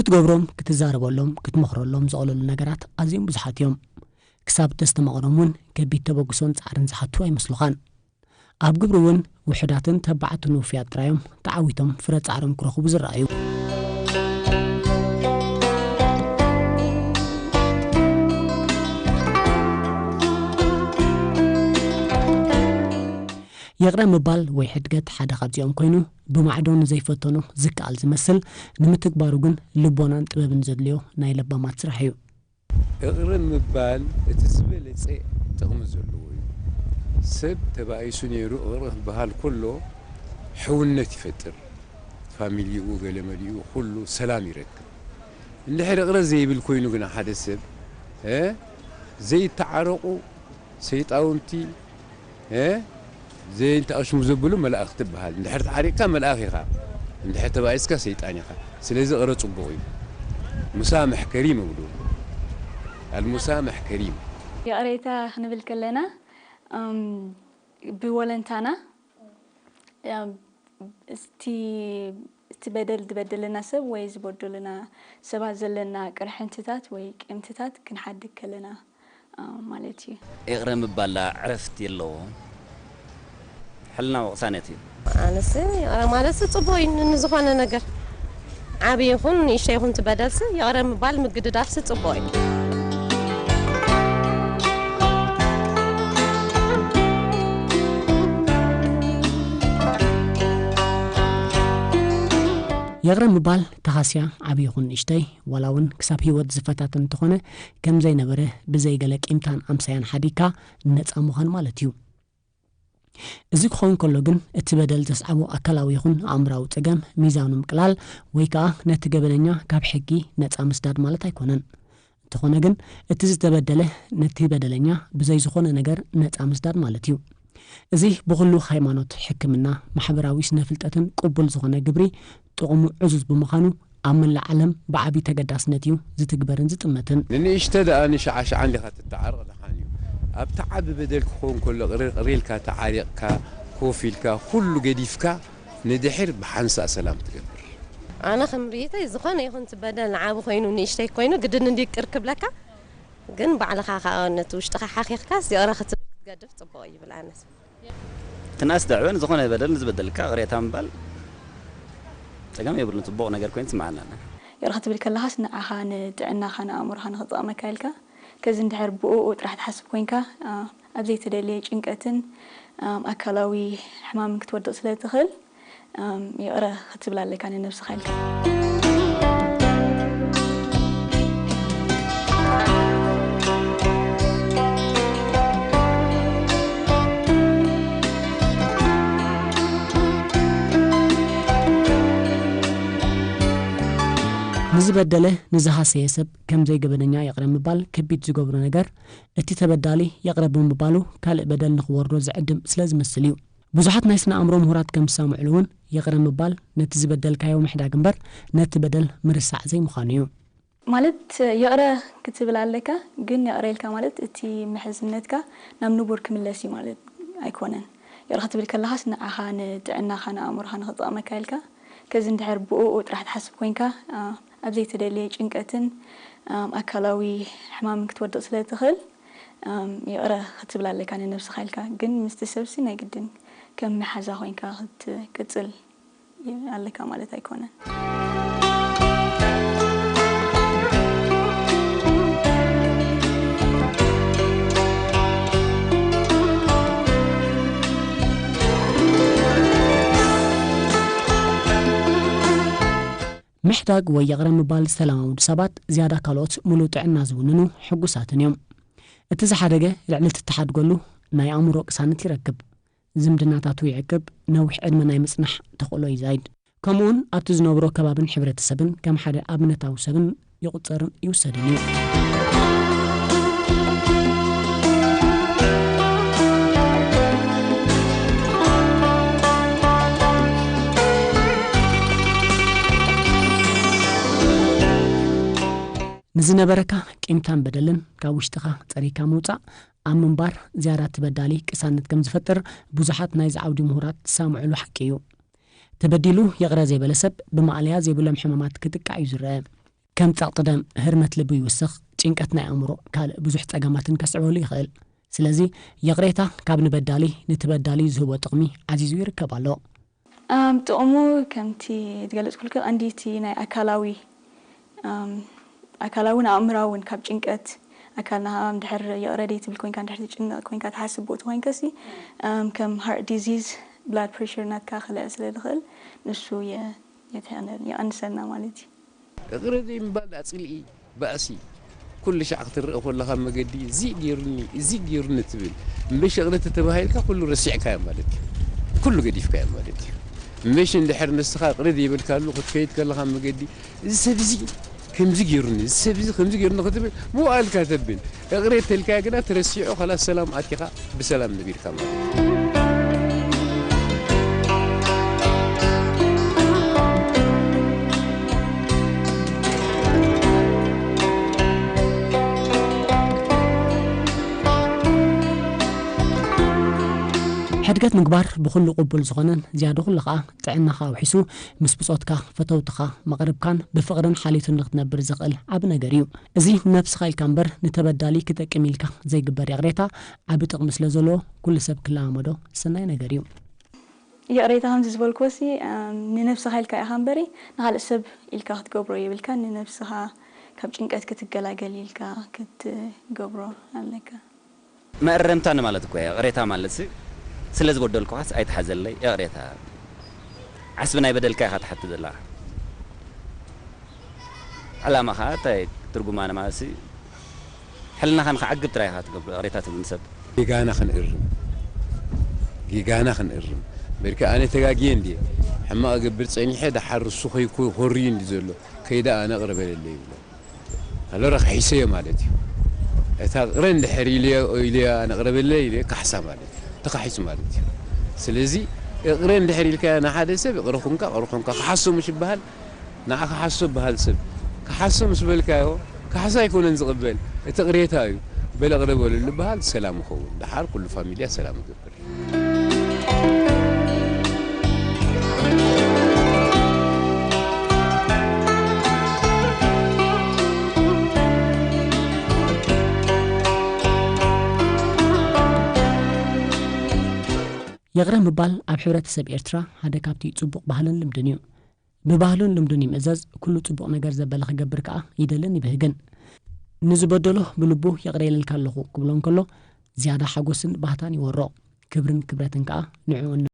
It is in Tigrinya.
ክትገብሮም፣ ክትዛረበሎም፣ ክትመኽረሎም ዘቕለሉ ነገራት ኣዝዮም ብዙሓት እዮም። ክሳብ ተስተማቕሮም እውን ከቢድ ተበግሶን ጻዕርን ዝሓቱ ኣይመስሉኻን። ኣብ ግብሪ እውን ውሑዳትን ተባዕትን ውፍያት ጥራዮም ተዓዊቶም ፍረ ጻዕሮም ክረኽቡ ዝረኣዩ። ይቕረ ምባል ወይ ሕድገት ሓደ ካብዚኦም ኮይኑ፣ ብማዕዶ ንዘይፈተኖ ዝከኣል ዝመስል፣ ንምትግባሩ ግን ልቦናን ጥበብን ዘድልዮ ናይ ለባማት ስራሕ እዩ። እቕረ ምባል እቲ ዝበለጸ ጥቕሚ ዘለዎ እዩ። ሰብ ተባኢሱ ነይሩ እቕረ ክበሃል ከሎ ሕውነት ይፈጥር። ፋሚሊኡ፣ ገለ መሊኡ፣ ኩሉ ሰላም ይረክብ። እንድሕር እቕረ ዘይብል ኮይኑ ግና ሓደ ሰብ፣ እ፣ ዘይተዓረቑ ሰይጣውንቲ፣ እ፣ ዘይንተኣሽሙ ዘብሉ መላእኽቲ ትበሃል። እንድሕር ተዓሪቕካ መልኣኽ ኢኻ፣ እንድሕር ተባኢስካ ሰይጣን ኢኻ። ስለዚ እቕረ ጽቡቕ እዩ። ሙሳምሕ ከሪም ይብሉ። ኣልሙሳምሕ ከሪም። ይቕሬታ ክንብል ከለና፣ እም፣ ብወለንታና፣ እም፣ እስቲ፣ እቲ በደል ዝበደለና ሰብ ወይ ዝበደሉና ሰባት ዘለና ቅርሕንትታት ወይ ቂምትታት ክንሓድግ ከለና፣ እ፣ ማለት እዩ። ይቕረ ምባል ዕረፍቲ ኣለዎ። ሕልና ውቕሳነት እዩ። ኣነስ ይቕረ ማለት ጽቡቕ እዩ። ንዝኾነ ነገር ዓቢ ይኹን ንእሽቶ ይኹን ትበደልሲ ይቕረ ምባል ምግድዳርሲ ጽቡቕ እዩ። ይቕረ ምባል ተኻስያ ዓቢ ይኹን ንእሽተይ፣ ዋላ እውን ክሳብ ህይወት ዝፈታተን እንተኾነ፣ ከም ዘይነበረ ብዘይ ገለ ቂምታን ኣምሳያን ሓዲግካ ነጻ ምዃን ማለት እዩ። እዚ ክኸውን ከሎ ግን፣ እቲ በደል ዘስዓቦ ኣካላዊ ይኹን ኣእምራዊ ጸገም ሚዛኑ ምቅላል፣ ወይ ከኣ ነቲ ገበነኛ ካብ ሕጊ ነጻ ምስዳድ ማለት ኣይኮነን። እንተኾነ ግን፣ እቲ ዝተበደለ ነቲ በደለኛ ብዘይ ዝኾነ ነገር ነጻ ምስዳድ ማለት እዩ። እዚ ብኹሉ ሃይማኖት፣ ሕክምና፣ ማሕበራዊ ስነ ፍልጠትን ቅቡል ዝኾነ ግብሪ ጥቕሙ ዕዙዝ ብምዃኑ፣ ኣብ መላእ ዓለም ብዓቢ ተገዳስነት እዩ ዝትግበርን ዝጥመትን። ንንእሽተ ደኣ ንሽዓሽዓ እንዲኻ ትተዓረቕ ደሓን እዩ። ኣብቲ ዓቢ በደል ክኸውን ከሎ ቅርር ኢልካ ተዓሪቕካ፣ ኮፍ ኢልካ፣ ኩሉ ገዲፍካ፣ ንድሕር ብሓንሳእ ሰላም ትገብር። ኣነ ከም ርእይቶይ፣ ዝኾነ ይኹን እቲ በደል ንዓቢ ኮይኑ ንእሽተይ ኮይኑ ግድን እንዲ ይቅር ክብለካ፣ ግን ባዕልኻ ከኣ ነቲ ውሽጥኻ ሓኺኽካስ ይቕረ ክትብል ክትገድፍ ጽቡቕ እዩ ይብል ኣነስ። ትንኣስ ደዕበ ንዝኾነ በደል ንዝበደልካ ቅሬታ ምባል ጸገም የብሉን፣ ጽቡቕ ነገር ኮይኑ ትስምዓና ኣላ። ይቕረ ክትብል ከለኻስ ንዓኻ፣ ንጥዕናኻ፣ ንኣእምሮኻ ንኽጠቕመካ ኢልካ፣ ከዚ እንድሕር ብእኡ ጥራሕ ትሓስብ ኮይንካ፣ ኣ፣ ኣብ ዘይተደልየ ጭንቀትን፣ ኣ፣ ኣካላዊ ሕማምን ክትወድቕ ስለ ትኽእል፣ ኣ፣ ይቕረ ክትብል ኣለካ ንነብስኻ ኢልካ። ንዝበደለ፣ ንዝሃሰየ ሰብ ከም ዘይገበነኛ ይቕረ ምባል ከቢድ ዝገብሮ ነገር፣ እቲ ተበዳሊ ይቕረ ብምባሉ ካልእ በደል ንኽወርዶ ዝዕድም ስለ ዝመስል እዩ። ብዙሓት ናይ ስነ ኣእምሮ ምሁራት ከም ዝሰምዕሉ እውን፣ ይቕረ ምባል ነቲ ዝበደልካዮ ምሕዳግ እምበር፣ ነቲ በደል ምርሳዕ ዘይምዃኑ እዩ። ማለት፣ ይቕረ ክትብል ኣለካ፣ ግን ይቕረ ኢልካ ማለት እቲ ምሕዝነትካ ናብ ንቡር ክምለስ እዩ ማለት ኣይኮነን። ይቕረ ክትብል ከለኻስ ንዓኻ፣ ንጥዕናኻ፣ ንኣእምሮኻ ንኽጠቕመካ ኢልካ፣ ከዚ እንድሕር ብእኡ ጥራሕ ትሓስብ ኮይንካ፣ ኣ፣ ኣብ ዘይተደልየ ጭንቀትን፣ ኣ፣ ኣካላዊ ሕማምን ክትወድቕ ስለ ትኽእል፣ ኣ፣ ይቕረ ክትብል ኣለካ ንነብስኻ ኢልካ። ግን ምስቲ ሰብሲ ናይ ግድን ከም መሓዛ ኮይንካ ክትቅጽል ኣለካ ማለት ኣይኮነን። ምሕዳግ ወይ ይቕረ ምባል ዝተለማመዱ ሰባት፣ ዝያዳ ካልኦት ምሉእ ጥዕና ዝውንኑ ሕጉሳትን እዮም። እቲ ዝሓደገ ልዕሊ እቲ እትሓድገሉ ናይ ኣእምሮ ቅሳነት ይረክብ። ዝምድናታቱ ይዕቅብ፣ ነዊሕ ዕድመ ናይ ምጽናሕ ተኽእሎ ይዛይድ። ከምኡውን ኣብቲ ዝነብሮ ከባብን ሕብረተሰብን ከም ሓደ ኣብነታዊ ሰብን ይቑጸርን ይውሰድን እዩ። ንዝነበረካ ቂምታን በደልን ካብ ውሽጥኻ ጸሪግካ ምውጻእ፣ ኣብ ምንባር ዝያዳ እቲ በዳሊ ቅሳነት ከም ዝፈጥር ብዙሓት ናይዚ ዓውዲ ምሁራት ዝሰማምዕሉ ሓቂ እዩ። ተበዲሉ ይቕረ ዘይበለ ሰብ ብማእለያ ዘይብሎም ሕማማት ክጥቃዕ እዩ ዝረአ። ከም ጸቕጢ ደም፣ ህርመት ልቢ ይውስኽ፣ ጭንቀት ናይ ኣእምሮ ካልእ ብዙሕ ጸገማትን ከስዕበሉ ይኽእል። ስለዚ ይቕሬታ ካብ ንበዳሊ ንተበዳሊ ዝህቦ ጥቕሚ ዓዚዙ ይርከብ ኣሎ። ኣም፣ ጥቕሙ ከምቲ ዝገለጽኩልኪ ቀንዲ እቲ ናይ ኣካላዊ፣ ኣም፣ ኣካላውን ኣእምራውን ካብ ጭንቀት ኣካልና፣ ኣም፣ ድሕር ይቕረ ዘይትብል ኮይንካ፣ ድሕር ትጭነቕ ኮይንካ፣ ትሓስብ ብኡ ኮይንካሲ፣ ኣም፣ ከም heart disease፣ blood pressure ናትካ ክልዕል ስለ ዝኽእል ንሱ የ-፣ የተነ-፣ የቐንሰልና ማለት እዩ። እቕረ ዘይምባል ደኣ ጽልኢ፣ ባእሲ፣ ኩሉ ሻዕ ክትረአ ከለኻ መገዲ፣ እዚ ገይሩኒ፣ እዚ ገይሩኒ ትብል። እምበሽ እቕረ ተተባሂልካ ኩሉ ረሲዕካዮ ማለት እዩ። ኩሉ ገዲፍካዮ ማለት እዩ። እምበሽ እንድሕር ንስኻ እቕረ ዘይበልካሉ ክትከይድ ከለኻ መገዲ፣ እዚ ሰብ እዚ ከምዚ ገይሩኒ፣ እዚ ሰብ እዚ ከምዚ ገይሩኒ ክትብል ምውኣልካ ተብል። እቕረ ተልካዮ ግና ተረሲዑ፣ ከላስ ሰላም ኣቲኻ ብሰላም ነቢርካ ማለት እዩ። ሕድገት ምግባር ብኹሉ ቅቡል ዝኾነን ዝያዳ ኩሉ ኸኣ ጥዕናኻ ኣውሒሱ ምስ ብጾትካ፣ ፈተውትኻ፣ መቕርብካን ብፍቕርን ሓልዮትን ንኽትነብር ዘኽእል ዓቢ ነገር እዩ። እዚ ንነብስኻ ኢልካ እምበር ንተበዳሊ ክጠቅም ኢልካ ዘይግበር ይቕሬታ ዓቢ ጥቕሚ ስለ ዘለዎ ኩሉ ሰብ ክለማመዶ ሰናይ ነገር እዩ። ይቕሬታ ከምዚ ዝበልክዎሲ፣ ኣም፣ ንነብስኻ ኢልካ ኢኻ እምበሪ ንኻልእ ሰብ ኢልካ ክትገብሮ የብልካን። ንነብስኻ ካብ ጭንቀት ክትገላገል ኢልካ ክትገብሮ ኣለካ። መእረምታ ንማለት እኮ እያ። ይቕሬታ ማለትሲ፣ ስለ ዝበደልኩኻስ ኣይትሓዘለይ፣ ይቕሬታ። ዓስቢ ናይ በደልካ ኢኻ ትሓትት ዘለኻ። ዕላማኻ እንታይ? ትርጉማ ንማለትሲ፣ ሕልናኻ ንኽዓግብ ጥራይ ኢኻ ትገብሮ፣ ይቕሬታ ትብል ንሰብ። ጌጋና ክንእርም፣ ጌጋና ክንእርም። በርካ ኣነ ተጋግየ እንድየ፣ ሕማቕ እገብር ጸኒሐ፣ ደሓር እሱ ከይኮ-፣ ኮርዩ እንዲ ዘሎ፣ ከይዳ ኣነ ቅረ በለለይ ይብሎ። ኣሎ ረኺሒሰዮ ማለት እዩ። እታ እቕረ እንድሕር ኢልዮ፣ ኢልዮ ኣነ ቅረ በለለይ ኢልዮ፣ ካሕሳ ማለት እዩ። ተኻሒሱ ማለት እዩ። ስለዚ እቕረ እንድሕር ኢልካዮ ንሓደ ሰብ፣ ይቕረ ኩንካ፣ ቅረ ኩንካ፣ ክሓሶ ምሽ ይበሃል። ንዓ ክሓሶ በሃል ሰብ። ክሓሶ ምስ በልካዮ፣ ካሕሳ ኣይኮነን ዝቕበል። እቲ ቅሬታ እዩ። በል ይቕረ በለሉ ይበሃል፣ ሰላም ይኸውን። ደሓር ኩሉ ፋሚልያ ሰላም ይገብር። ይቕረ ምባል ኣብ ሕብረተሰብ ኤርትራ ሓደ ካብቲ ጽቡቕ ባህልን ልምድን እዩ። ብባህሉን ልምዱን ይምእዘዝ፣ ኩሉ ጽቡቕ ነገር ዘበለ ክገብር ከኣ ይደልን ይብህግን። ንዝበደሎ ብልቡ ይቕረ ኢለልካ ኣለኹ ክብሎ እንከሎ፣ ዝያዳ ሓጎስን ባህታን ይወሮ። ክብርን ክብረትን ከኣ ንዕኡ